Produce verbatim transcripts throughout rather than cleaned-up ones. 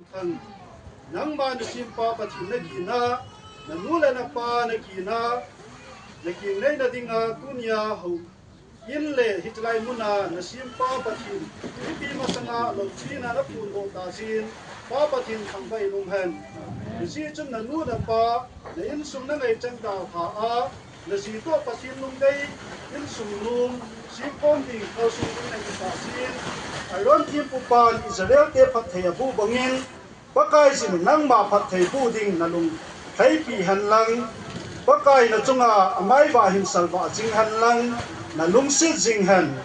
Thang, nangma nasempa Pathen nagina, nanu le napa nagina, nakingnei nadinga tunia houin le hitilai muna nasempa Pathen, mipi masanga louchena naphondoh tah jeh in, Pa Pathen thangvah in umhen. Hijeh chun nanu napa, na insung nangaichan dalha a, naji toh Pathen lungdei, insung nom, semkhom ding, kalsong ding nahi tah jeh in, Aaron thempupan Israel te phatthei aboh bangin, Pakaiyin nangma phatthei boh ding nalung lhaipi henlang, Pakai nachunga amaivah hin salvah jing henlang, nalungset jing hen,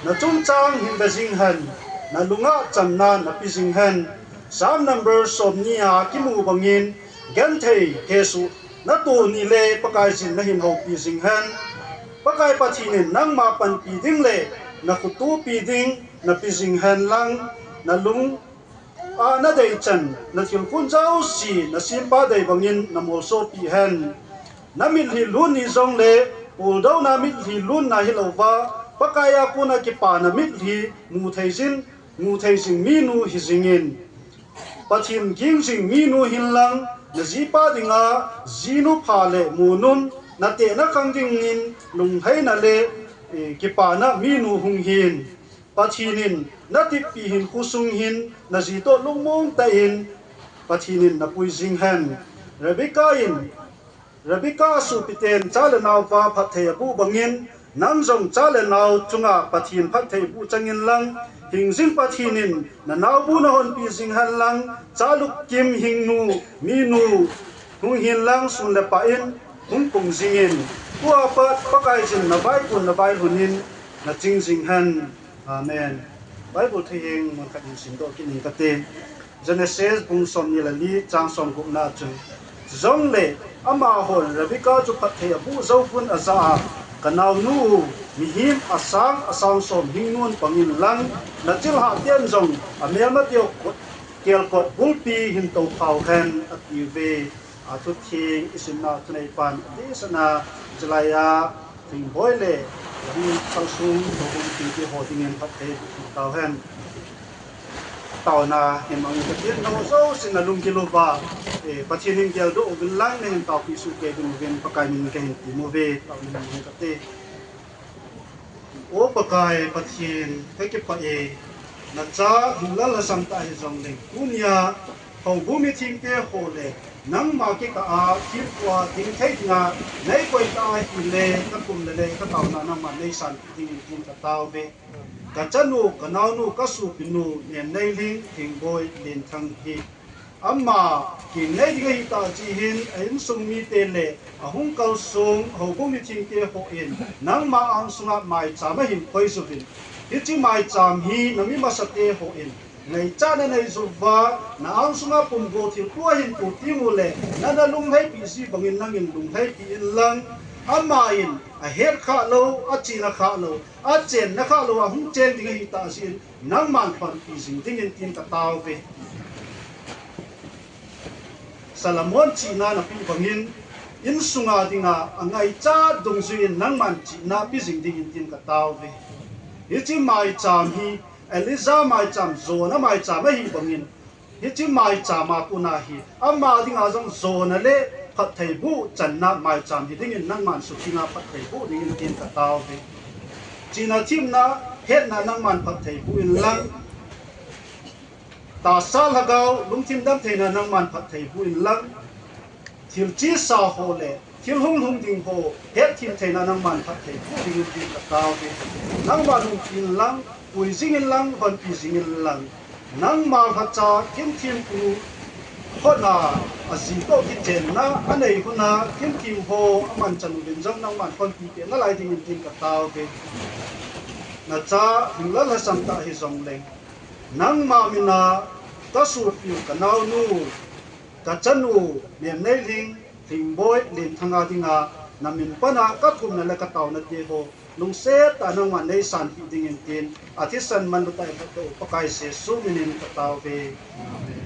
nachungchang hin ve jing hen, nalunga channa nape jing hen. Psalm number somni a kimu bangin, genthei hesoh natoh nile Pakaiyin nahin houpi jing hen. Pakai Pathen in nangma panpi ding le nakhotopi ding nape jing henlang, nalung a nadei chan, nathilkhu jouse nasempa dei bangin namolsopi hen. Namitlhi lun ni jongle, puldouna mitlhi lunna hilouva, Pakai a kona kipana mitlhi muthei jing, muthei jing minu hijingin, Pathen ging jing minu hinlang, najipa dinga jinu pha le munun natehna khang dingin lunglhaina le, eh, kipana minu hung hin. Pathen in nateppi hinkho sung hin naji toh lungmong tah in Pathen in napui jing hen. Rebecca in, Rebecca sopiten cha le naopa phatthei aboh bangin, nang jong cha le nao chunga Pathen phatthei boh chang inlang, hingjing Pathen in nanaobu nahonpi jing henlang, cha lupkim hingnu, minu hung hinlang, sun le pah in hung pung jingin, tua pat Pakaiyin navaikon navailhun in naching jing hen. Amen. Bible thuhing mun khat hin simdoh kit ing kate. Genesis bung somni le li chang somgupna chun, chujongle amahon Rebecca chu phatthei aboh jou pun ajah a, kanaonu u, mihem asang asang som hing non pang inlang, nachilhah ten jong amelmateu kelkot bulpi hin touphau hen, atiuve. Athutheng isimna thuneipan atahsan a, chulai a Thingboi le Lamthang sung houbung thingte ho dingin phatthei boh tauhen. Taona hin mang kate, nangho jousen nalung gil uva, eh, Pathen in geldoh uvin lang, nahin taopi soh kei uvin, Pakai min kahin temuve, taona hin mang kate. O Pakai Pathen, kakipah e, nacha hinglal lhasam tah hijongleng, tunia houbung mithengte ho le nangma kikah a thilpha dingthei dinga neikoi tah ahile, kakum le le kataona nangman neisanpeh dingin tin katao uve. Kachanu, kanaonu, kasopinu, Nemneilhing, Thingboi, Lenthang hi ama kingnei ding ahitah jeh hin, a insung mite le ahung kalsong houbung mithengte hon nangma angsunga maicham ahin khoi uvin. Hiche maicham hi nami masate hon ngaichat nanei uva, na angsunga pumgo thilpha ahin to tengule, nana lunglhaipi ji bangin nangin lunglhaipi inlang, aman ahet khah lou, achena khah lou, achenna khah lou, ahung cheng ding ahitah jeh in, nangman panpi jing dingin tin katao uve. Solomon chihna napeh bangin, insunga dinga angaichat dungjuiyin nangman chihna pe jing dingin tin katao uve. Hiche maicham hi Elijah maicham, Jonah maicham ahi bangin, hiche maicham a kona hi ama dinga jong jona le phattheiboh channa maicham hi dingin nangman sukinga phattheiboh dingin tin katao uve. Chihna themna hetna nangman phattheiboh inlang, tahsa lhagao lungthim damtheina nangman phattheiboh inlang, thil chesa ho le thil hunglhung ding ho hetthem theina nangman phattheiboh dingin tin katao uve. Nangman umpi inlang, pui jing inlang, honpi jing inlang, nangma lhacha kimthempu hon a, aji toh kichenna anei hon a kimthem ho aman chan uvin jong nangman honpi peh nalai dingin tin katao uve. Nacha hinglal lhasam tah hijongleng, nangma mina kasopiu, kanaonu, kachanu, Nemneilhing, Thingboi, Lenthang a dinga namin pana kathumna le kataona teho lungset tah a nangman neisanpeh dingin tin, athisan manlu tah a eiphatdoh u Pakai Jesu minin katao uve. Amen.